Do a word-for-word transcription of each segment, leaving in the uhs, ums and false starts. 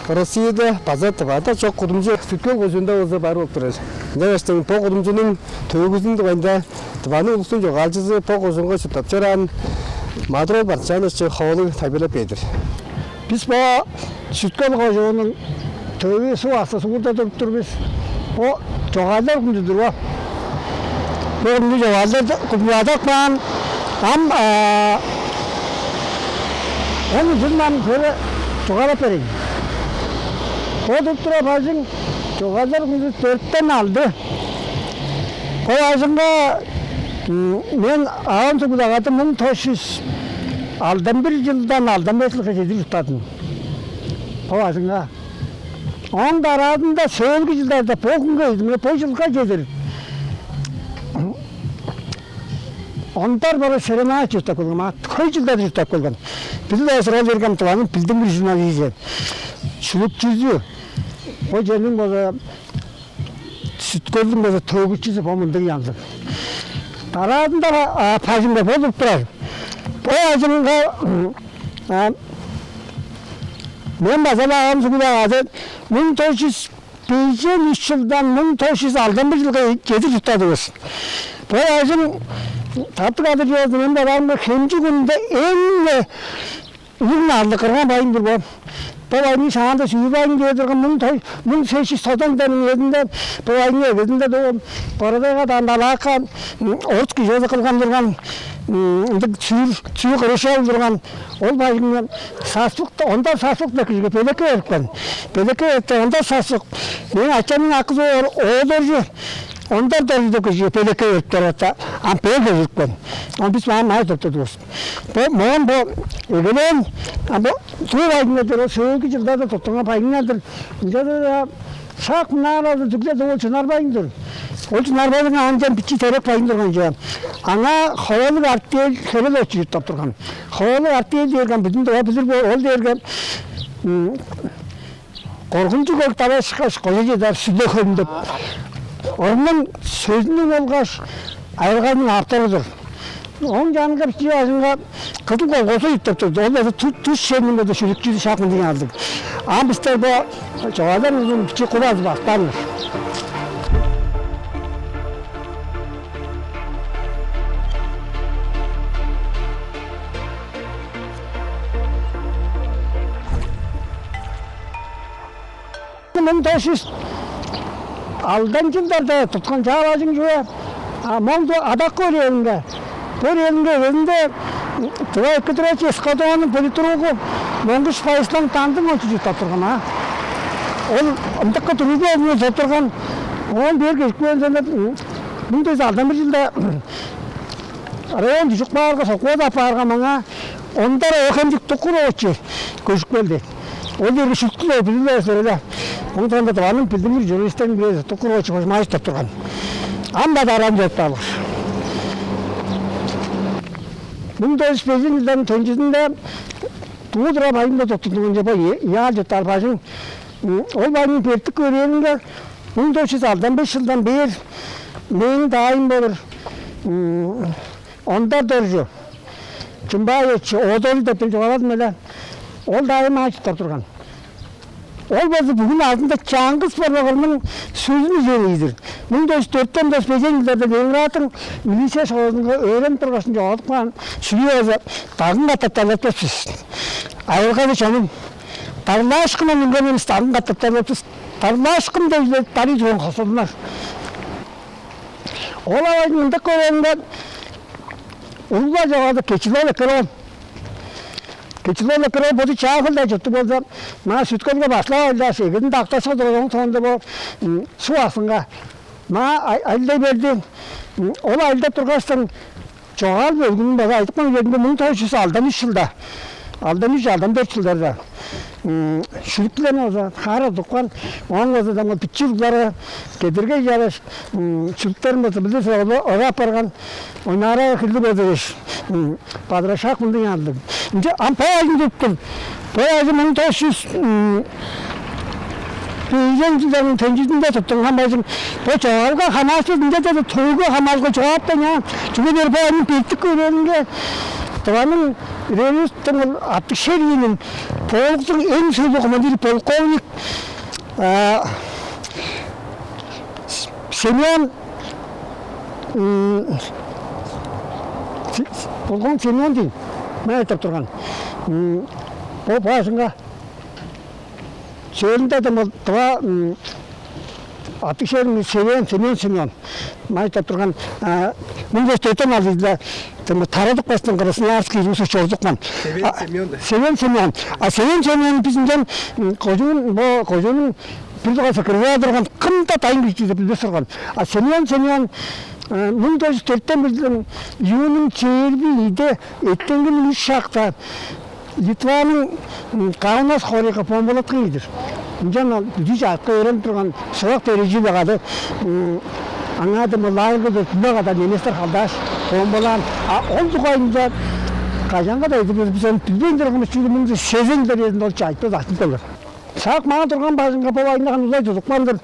Россияда база Тывада чок кудумчу Сүт-Хөл кожуунда болза бар болуп турар. Ынчангаш бо кудумчунуң төөгүзүнүң дугайында Тываның улустуң чогаалчызы бо кожуунга чурттап чораан Мадыр-оол Бартыштаанович Ховалыг тайылбырлап бээр-дир. Бис бо Сүт-Хөл кожууннуң төвү Суг-Аксы суурда туруп тур бис. Бо чогаалчылар кудумчу-дур бо. Бо кудумчу чогаалчылар кудумчузу адап каан. Ам, а, ону чүнү ам көре чугаалап берейн. Бо туруп турар бажың чогаалчылар кудумчузу дөртен алды. Бо бажыңга, м, мен авам суг-будагады муң тос чүс алдан бир чылдан алдан беш чылга чедир чурттадым. Бо бажыңга. Ооң дараазында сөөлгү чылдарда бо хүнге, мына бо чылга чедир Ондар бара Серен-Аай чурттап келген, а хөй чылдар чурттап келген. Бир-ле ол дээрге Тываның билдингир журнализи, шүлүкчүзү, бо черниң болза, Сүт-Хөлдүң болза төөгүчүзү бо мындыг янзын. Дараазында, а, бажыңда болуп турар. Бо бажыңга, а, мен база-ла авам суг-будагады муң тос чүс бежен үш чылдан муң тос чүс алдан бир чылга чедир чурттадывыс. Бо бажың таптыг адыр чоозун мен бодаарымга Хемчик хүнүнде эң-не улуг наадымга кырган бажың-дыр бо. Бо бажыңның шаанда сүүр бажың дээр турган, муң тос, муң сес чүс тозан чылдарның үезинде бо бажыңның эгезинде доо Бородайга даан далаакка, м, орус кижи болза кылган турган, м, ындыг сүүр, сүүр кырыжы ол турган. Ол бажыңны Саспык, Ондар Саспык деп кижиге белекке берипкен. Белекке берипкен Ондар Саспык. Мээң ачамның акызы ол, ол оржу Ондар Доржу деп кижиге белекке бериптер орта. Ам бээр кежирипкен. Ам бис маан май топтадывыс. Бо моон бо эгелээн, ам бо туу бажыңнар дээр, ол сөөлгү чылдарда туттунган бажыңнар-дыр. Ынчалза-даа шак мынаар алза дүгле ол Чынар бажың-дыр. Ол Чынар бажың аан ынчан бичии терек бажың турган чүве. Аңаа Ховалыг Артель Херел-оолович чурттап турган. Ховалыг Артель дээрге бүдүн Тыва билир боор, ол дээрге, м, Коргунчуг-Хөл таварышкаш, кожа чеде бээр Сүлде-Хөлүн деп. Орунуң сөзүнүң болгаш айыргазының автору-дур. Ооң чанынга бичии бажыңга Кызыл колхоз чурттап турду. Ол база ту-, тус черниң база шүлүкчүзү шак мындыг янзын. Ам бистер бо чогаалчылар кудумчузун бичии куп азып артпаанывыс. Муң тос чүс алдан чылдарда туткан чаа бажың чүве. А Моңду Адак өрээлинге, бо өрээлинге эгезинде Тыва эки тураачы эскадроннуң политругу Монгуш Байыслаң Дандың-оолович чурттап турган, а. Ол ындыкы тургузу болуп турган, оон бээр кежип келген, муң тос чүс алдан бир чылда район дүжүп каарга, совхоз апаарга, маңаа Ондар Оо-Хемчик Дуккур-оолович көжүп келди. Ол дээрге шүлүктү-даа билбес-ле. Ооң соонда Тываның билдингир журналистериниң бирээзи Дуккур-оолович Божумаевич деп турган. Ам-даа дараазын чоруптаар болгаш. Муң тос чүс бежен чылдарның төнчүзүнде дуу турар бажыңда туттунган чүве бо Яал чурттаар бажың. Ол бажыңның бертик өрээлинге муң тос чүс алдан беш чылдан бээр мээң даайым болур, м, Ондар Доржу, Чымбаевич Оодору деп мен чугааладым эле. Ол даайым аан чурттап турган. Ол болза бүгү назында чаңгыс борбакырның сөзүн үзе бээр-дир. Муң тос чүс дөртен, тос чүс бежен чылдарда Ленинградтың милиция школазынга өөренип тургаш, чогаадып каан, шүлүү болза дагын катап тарлап бис. Айыргазы чонум, Тарлаашкындан үнген эвес, дагын катап тарлап бис. Тарлаашкын деп-ле дарый турган хосталыңар. Ол авайдың ындак көрээлинге уруглар чогаадып, Кечил-оол Экер-оол. Кечил-оол Экер-оол боду Чаа-Хөлде чурттуг болза, маа Сүт-Хөлге башкылап ажылдааш, эгезинде Ак-Дашка турган, ооң соонда бо, м, Суг-Аксынга. Маа ай-, ажылдай берди. М, ол ажылдап тургаштың, чогаал бөлгүнүн база айтып каан үезинде, муң тос чүс алдан үш чылда, алдан үш, алдан дөрт чылдарда, м, шүлүктүлерни база хаара тудупкан, ооң база даңгы бичии уругларга кедергей чараш, м, шүлүктерин база билир соралга ора апарган, ойнаарга хирлиг болза дээш, м, бадырашаак мындыг яндыг. Ынча ам бо ажын туттум. Бо ажы муң тос чүс, м, бежен чылдарның төнчүзүнде туттунган бажың. Бо чогаалга хамаарышпас, ынча-даа төөгү хамаарылган чогаап-даа ыйнаан. Чүге дээрге бо ажын бертик көрээлинге Тываның революциязының ол аъттыг шер ийиниң Полктуң эң сөөлгү командиры полковник, а, С-, Семен, м, С-, С-, полковник Семен дейн, мен айтып турган. М, бо бажыңга сөөлүнде дем ол два, м, аттыг шерни Семен, Семен, Семен. Мен айтып турган, а, муң дөрт чүс дөртен алды чылда дем тарадып каштан Красноярский улус чорудупкан. Семен А, Семен да. Семен, Семен. А Семен, Семен биз ынчан, м, кожуун, бо кожуунуң бир дугаар секретары турган, кым-даа дайын кижи деп билбес турган. А Семен, Семен, э, муң дөрт чүс дөртен бир июньнуң чээрби ийиде эртенгин үш шакта Литваның, м, Каунас хоорайга бомбалаткан ийдир. Ынчан ол дүжү чаатка өөренип турган Шыгак Дережи-биле кады, м, аңаа дем лагерьге дөртүнде када немецтер халдааш, бомбалаан. А ол дугайында кажан-даа эдип, бис ону билбейн турганывыс, чүгле муң сезен чылдар үезинде ол чайтпас ачылып келген. Шак маңаа турган бажыңга бо айнаган улай тудупкан-дыр.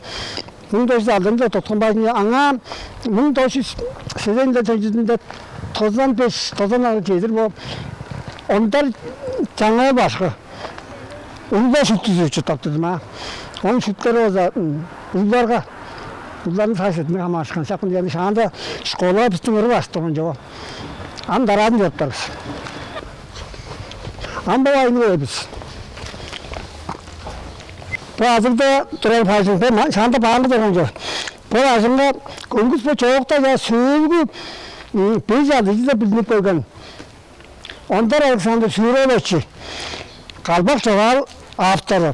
Муң дөрт чүс алдан чылда туткан бажыңга, аңаа муң дөрт чүс сезен чылдар төнчүзүнде тозан беш, тозан алты чедир бо Ондар Чаңгал башкы улуг шүлүктү чурттап турдум, а. Ооң шүлүктери болза, м, улугларга, улугларның сагыш-сеткилине хамаарышкан. Шак мынча шаанда школага бистиң ыры башкы турган чоп. Ам дараазын чоруптар бис. Ам бо айны көрүп бис. Бо азырда турар бажың, бо ма-, шаанда бааңгы турган чоп. Бо бажыңга көңгүс бо чоокта чаа сөөлгү, м, беш-алды чылда билинип келген Ондар Александр Сюрович, калбак чогаал автору.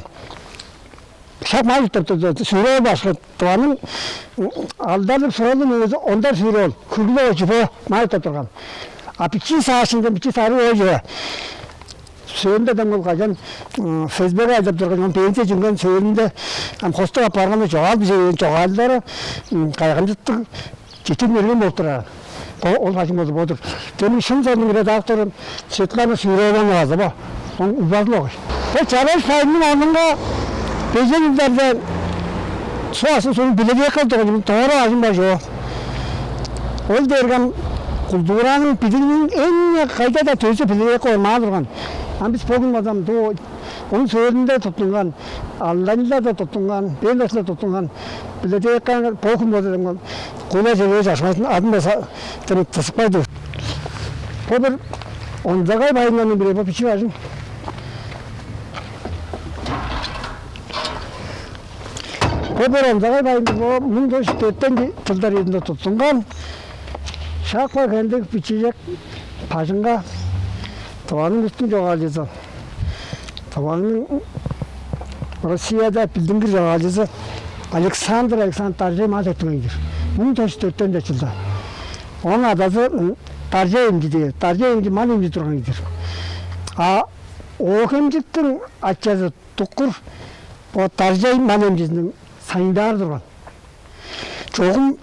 Шак маа чурттап турду, Сюрович башкы Тываның, м, алдарлыг суралдың мөгези Ондар Сюрович, Хүглү очу бо маа чурттап турган. А бичии Саашинден бичии Сарыг очу сөөлүнде дем ол кажан, м, ФСБ-ге ажылдап турган, ам пенсия чүнген сөөлүнде ам хостуг апарган чогаал бижээн чогаалдары, м, кайгамчыктыг чечен мерген болуп турар. Бо, ол бажың болуп бо-дур. Демги «Шын» сонуң редактору Светлана Сюрованы база бо. Оң улбазыл огай. Бо Чараш пайының орнунга бежен чылдарда Суг Аксы суурнуң библиотекалыг турган чүве, тоора бажың бар чоп. Ол дээрге ам культураның, билигниң эң кайда-даа төзү библиотека ормаа турган. Ам бис бо хүн база ам доо Ооң сөөлүнде туттунган, алдан чылдарда туттунган, бен даштылар туттунган библиотеканы бо хүн болза дем кула чевээ чашмазын адын база дем тызыкпай тур. Бо бир онзагай байыннарның бири, бо бичии бажың. Бо бир онзагай байын, бо муң дөрт чүс дөртен чылдар үезинде туттунган. Шак бо хендек бичиижек бажыңга Тываның улустуң чогаалчызы, Тываның Россияда билдингир чогаалчызы Александр Александрович Даржай маа төрүттүнген-дир. Муң дөрт чүс дөртен чылда. Ооң адазы, м, Даржай эмчи дээр. Даржай эмчи мал эмчи турган-дыр. А Оок-Хемчиктиң ачазы Дуккур бо Даржай мал эмчизиниң санитары турган. Чогум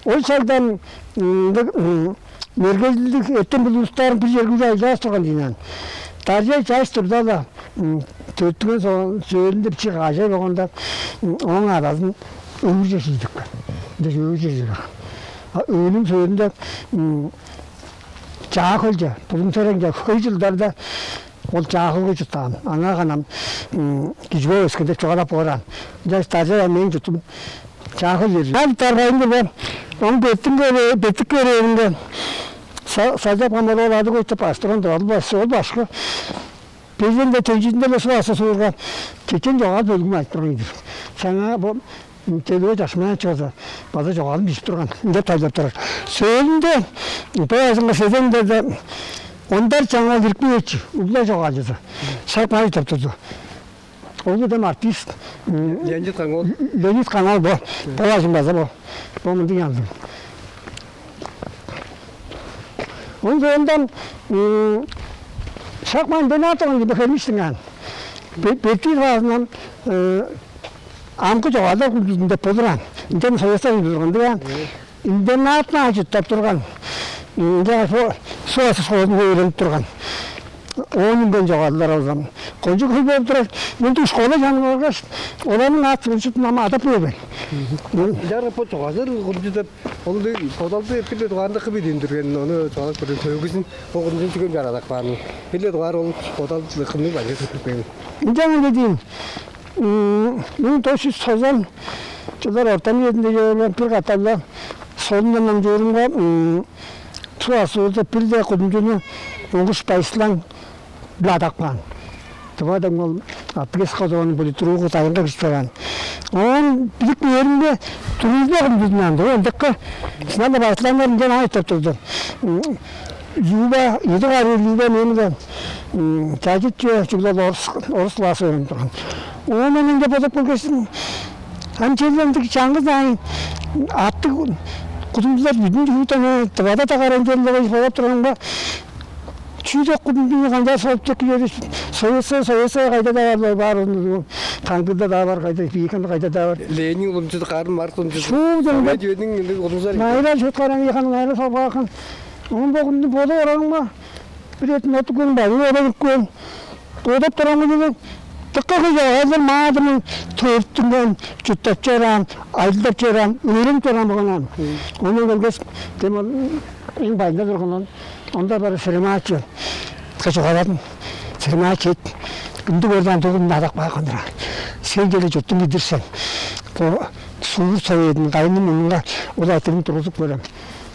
ол шагда, м, ындыг, м, мергежилдиг, эртем-билиг улустарын бир черге үзе ажылдавас турган дийин аан. Даржай чаш турда-ла, м, төрүттүнген со-, сөөлүнде бичии каажай болганда, м, ооң адазын өвүрже шилчипкен. Ынчаш өвүрже шилчип каан. А өвүнүң сөөлүнде, м, Чаа-Хөлче, Булуң-Тереңче хөй чылдарда ол Чаа-Хөлге чурттаан. Аңаа харын ам, м, кижи бооп өскен деп чугаалап боор аан. Ынчангаш Даржай ам мээң чуртум Чаа-Хөл чер. Ам тарбайын билбейн, оң беттиң көре-, беттик көрээлинге Са-, Садып Камар ол ады көстүп баш турган-дыр, ол баш-, ол башкы. Бежен чылдар төнчүзүнде-ле Суг Аксы суурга чечен чогаал бөлүгүн айтып турган-дыр. Саңаа бо Төлөө Чашмаевич база, база чогаалын бижип турган, ынчап тайылбап турар. Сөөлүнде бо бажыңга сезен чылдарда Ондар Чаңгал Иркиевич, улуг чогаалчызы, шак маа чурттап турду. Ол кудам артист, м, Леонид Каңал. Леонид Каңал бо, бо бажың база бо. Бо мындыг янзын. Оон соондан, м, шак маа интернат турган кижи бо хермиштиң аан. Бе-, бетир баазындан, э, амгы чогаалдар культузунда болур аан. Ынчан Советская культура турган-дыр аан. Интернатны ажыттап турган. Ынча бо Суг Аксы школазында өөренип турган. Оон үнген чогаалдар алган. Кончуг хөй болуп турар. Мындыг школа чанып баргаш, оларның ат-сывын шуптун ам адап берген. Ынчаарга бо чугаалар кудумчу деп, ол дег бодалды бир-ле дугаарында кым идиндирген, ону чугаалап көрүң, төөгүзүн бо кудумчуну чүге ынчаар адап каанын. Бир-ле дугаар ол бодал кымның бажы тыптып келген? Ынчангы дээйн, муң тос чүс тозан чылдар ортан үезинде чоруур бир катап-ла солундан номчуурумга, Тыва Республикада бир-ле кудумчуну Монгуш Байсылаң-биле адап каан. Тыва деп ол Аттыгес кожууннуң политругу дайынга кирип чораан. Оон билип кээримге, турузу-ла кудумчуду-даа ындыг. Ол ындыкка Сынал Байсылаңнар ынчан аңаа чурттап турду. Люба, ийи дугаар Люба мени-даа чажыт чүве, чүгле ол орус, орус класс өөренип турган. Оон мен ынча бодап көргештиң, ам черле ындыг чаңгыс аайы аттыг кудумчулар бүдүн чурттан, Тывада-даа кара ынчалдыр бодап турганга, чүү деп кудумчуну канчаар солуп чек кижер, Советская, Советская кайда-даа бар, бар, таңдыда-даа бар, кайда, Бийикенде кайда-даа бар. Ленин кудумчуду, Карл Маркс кудумчуду. Шуу демге. Совет үениң ындыг кудумчулар. Найырал чыткаран, яхан найырал салгакан. Оон бо кудумчу бодап орарымга, бир эртин оттуп келген, бажыңга ода кирип каан. Бодап турарымга, дыка хөй чогаалдар маадырның төрүттүнген, чурттап чораан, ажылдап чораан, өөренип чораан болган аан. Оон келгеш, дем ол эң бажында турган ол, онда бар Серемаачы, дыка чугааладым. Серемаачы эт, ындыг көрдүң, ындыг кудумчуну адап каапкан-дыр аан. Сен черле чурттуң кижи-дир сен. Бо суур Советиниң кайыны мурнунга ол айтырыгны тургузуп көрем.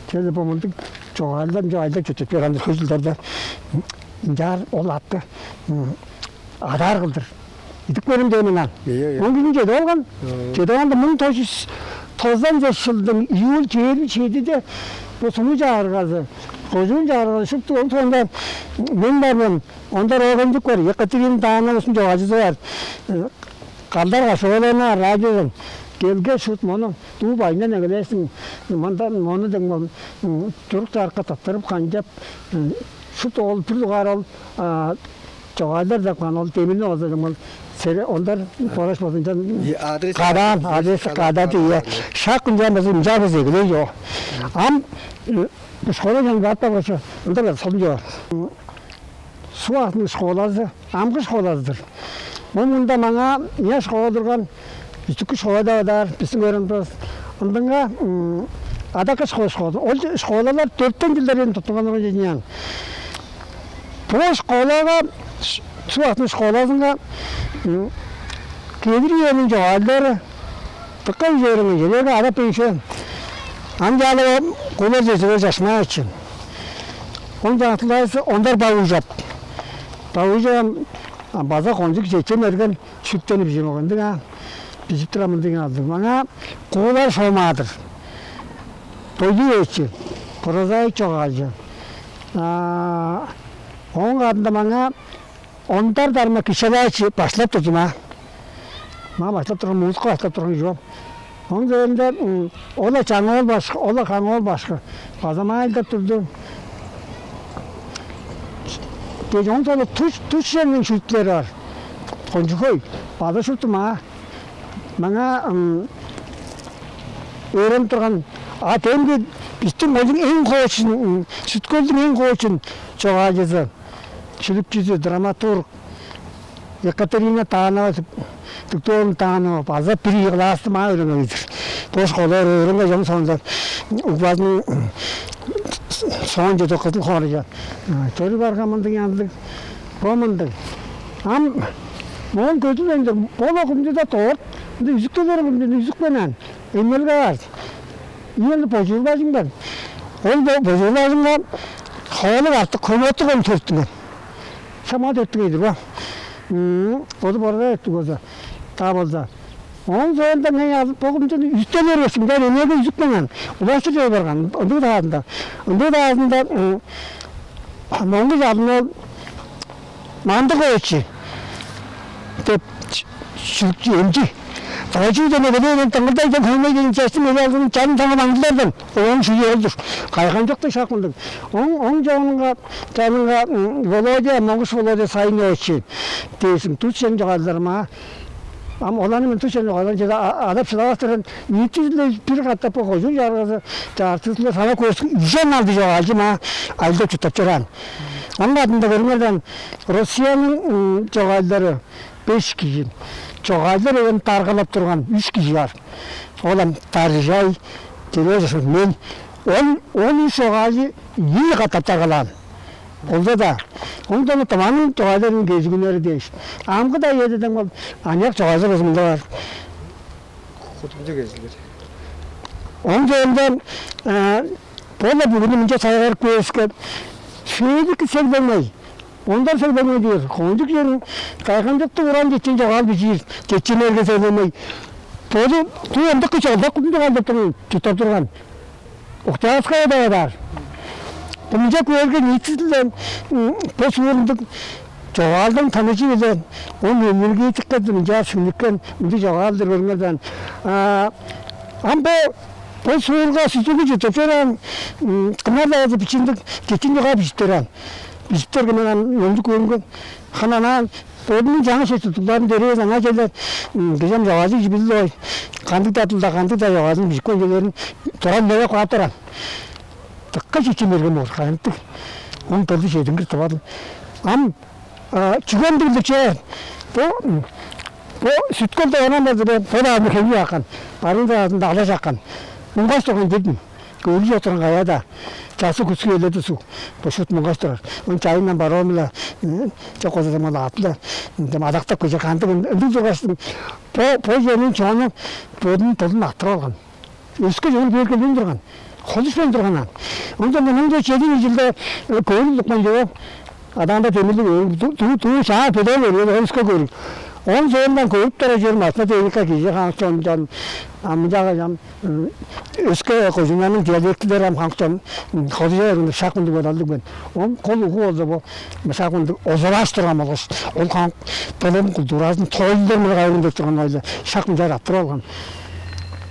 Черле бо мындыг чогаалдар, чогаалдар чурттап чораан-дыр хөй чылдарда. Ынчаар ол атты адаар кылдыр идип көрем дээн мен аан. Ийе, ийе. Оон кижи чедип алган. Чедип алганда, муң тос чүс тозан чылдың июль чээрби чедиде бо суму чагыргазы, кожуун чагыргазы шупту, ол соонда мен бар мен. Ондар Оогенчик бар, Екатерина Таанованың чогаалчызы бар. Калдар Кашык-ооловна радиодан келгеш, шуут мону дуу бажындан эгелээштиң, мында мону дең ол чурук-чаарыкка тырттырып, канчап, шуут ол бир дугаар ол чогаалдар деп каан ол демини болза, дең ол сере ондар бораш болзун чан. Адрес кадаан, адрес кадаан, кадады, ийе. Шак ынчан база ынчаар база эгелээн чок. Ам школа чан бат баргачы, ында база солун чоор. Суг-Аксының школазы, амгы школазы-дыр. Бо мында маңаа ыяш коо турган, үстүкү школа деп адаар, бистиң өөреникпис. Ындынга адакы школа, школа. Ол школалар дөртен чылдар ээн туттунган орун чединяан. Бо школага, Суг-Аксының школазынга кедир үениң чогаалдары дыка үжээреңгей, чедерге адап бейше. Ам чаалап кулар чечеге чашмаа ачын. Оң чаңтылаайсы ондар Бавужап. Бавужап ам база кончуг чечен эрген шүптени бижип алган-дыг аа. Бижип турар мындыг алдыг. Маңаа куулар шомаадыр. Дойлу эчи, прозаик чогаалчы. Ооң кадында маңаа Ондар Дарма Кичалаевич баштылап турду маа. Маа баштылап турган, музыка баштылап турган чүве. Оон соонда ол-ла Чаңоол башкы, ол-ла Каңоол башкы база маа ажылдап турду. Дээш, оон соонда туш, туш черниң шүлүктүлери бар. Кончуг хөй, база шупту маа. Маңаа өөренип турган, а демги бистиң кончуг эң хоочун, Сүт-Хөлдүң эң хоочун чогаалчызы, шүлүкчүзү, драматург Екатерина Танова, Дыктоон Танова база бир ийи классты маа өөренгей-дир. Бо школалар өөренгеш, ооң соонда угбазының соон чеде Кызыл хоорайже чоруй барган мындыг янзылыг. Бо мындыг. Ам моон көдүрбейн-дир, бо-ла кудумчуда дорт, ында үзүктелер кудумчуда үзүкпенен. Эмнелге бар. Ийи божуур бажың бар. Ол бо-, божуур бажыңга хоолуг артык хомуоттуг ону төрүттүнген. Шак маа төрүттүнген-дир бо. Боду борга эттиг болза, та болза. Оон соонда мээң азы бо кудумчуну үстел өргештиң, даа эмнелге үзүкпенен. Улаштыр чоруй барган. Ындыг даазында. Ындыг даазында Моңгуш Алдын-оол Мандык-оочу деп шүлүкчү, эмчи. Дойчу дене белен тыңгылдайдан хөңней деген частым эли алдының чанын таңып аңгылардан. Оон шуй ол-дур. Кайган чокта шак мындыг. Оң, оң чоонунга, чанынга Володя, Моңгуш Володя Сайын-оочу дээсиң. Тут сен чогаалдарыма. Ам оларны мен тут сен чогааларын чеде адап шыдавастырын. Ниитизи-биле бир катап бо кожуун чагыргазы чаартызы-биле сава көстүң үжен алды чогаалчы маа ажылдап чурттап чораан. Ам кадында көрүңерден Россияның чогаалдары, беш кижи, чогаалдар эвен даргалап турган үш кижи бар. Ол ам Даржай, Терезов, мен. Ол, ол үш чогаалчы ийи катап даргалаан. Олда-даа. Ондон тыманың чогаалдарының кежигүннери дээш. Амгы-даа үеде дең ол аныяк чогаалчы кызымда бар. Кудумчу кезиилер. Оң соонда бо-ла бүгүнү мынча сайгарып кээривиске, шеедик сегдеңмей, ондар сегдеңмей дээр, кончуг черин кайгамчыктыг уран четчен чогаал бижиир, четчен эрге сегдеңмей. Боду туу ындыкы чолдак кудумчу калдып турган, чурттап турган. Уктаавыска эдеведар. Мынча көөрге ниитизинден бо сууруннуг чогаалдың таныжы-биле, ол энергетикке мынча сиңниккен мындыг чогаал-дыр көрүңер даан. Ам бо, бо суурга сүзүгү чурттап чораан кымнар-даа болза бичииндиг, четчен чогаал бижиптер аан. Бижиптерге мен ам номчуп көрүнген. Хана анаан бодунуң чаңгыс эс тудугларын дөрээз аңаа черле кижем чогаалчы кижи билир-дой. Кандыг-даа дылда, кандыг-даа чогаалын бижипкен чүвелерин туран мөреп каап турган. Дыка чечен берген боор, кайгамчыктыг. Оң дылды чедингир тывадыл. Ам чүге ындыг-дыр чээр? Бо, бо Сүт-Хөл деп анам база бо, бо-даа аны хемчип аккан. Барыын-даа азында алаш аккан. Муңгаш турган дедим. Көөлү чок турган каяа-даа. Часкы, күскү үелерде суг бо шуут муңгаш турар. Оон чайындан бароон-биле, чок болза дем ол аът-биле дем адактап кежер, кандыг ындыг тургаш, бо, бо черниң чону бодунуң дылын аттырып алган. Өске чонну бээр келбейн турган. Холушпайн турган аан. Оон соонда муң чеди чедиин чылда көөрү тудупкан чүве. Адаанда демирлиг өөрүг, дуу, дуу, дуу чаа беден өөрүг, ол өске көөрүг. Оон соондан көрүп турар чүвем, машина-техника, кижи хаңчы чон, ам мынчаагай ам өске кожууннарның диалектилери ам хаңчы чон холужа бергенде шак мындыг бодалдыг мен. Оон кол угу болза бо шак мындыг озалааш турган болгаш, ол хаң дылын, культуразын тойлар мында кайгын деп турган ойлу шак мынчаар аттырып алган.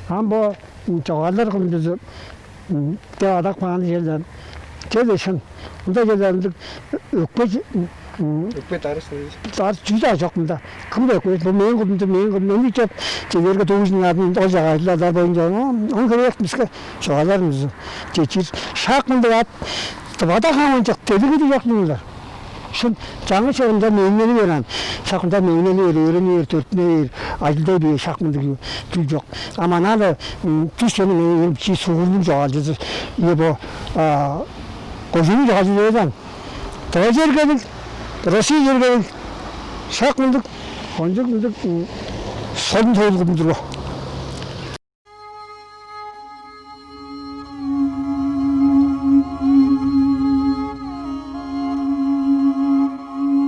Ам бо чогаалдар кылымчызы деп адап кааны черле. Черле шын. Мында черле ындыг өкпе, өкпе, дарыс, дарыс чүү-даа чок мында. Кым-даа өкпе, бо мээң кудум-дур, мээң кудум, мени чоп, чедерге дуужун адын ол чагайдылар боюнча. Ону херек биске чугааларывыс чечир. Шак мындыг ат Тывада хамаан чок, делегейде чок чүвелер. Шын, чаңгыс чорумда меңнели берген, шак мында меңнели бээр, өөрени бээр, төрүттүнү бээр, ажылдай бээр, шак мындыг чүүл чок. А манаа-ла түш чонуң ээн бичии суурнуң чогаалчызы, ийе, бо кожууннуң чогаалчызы эвес аан. Тыва чергелиг, Россия чергелиг, шак мындыг, кончуг мындыг солун тойлуг кудум-дур бо.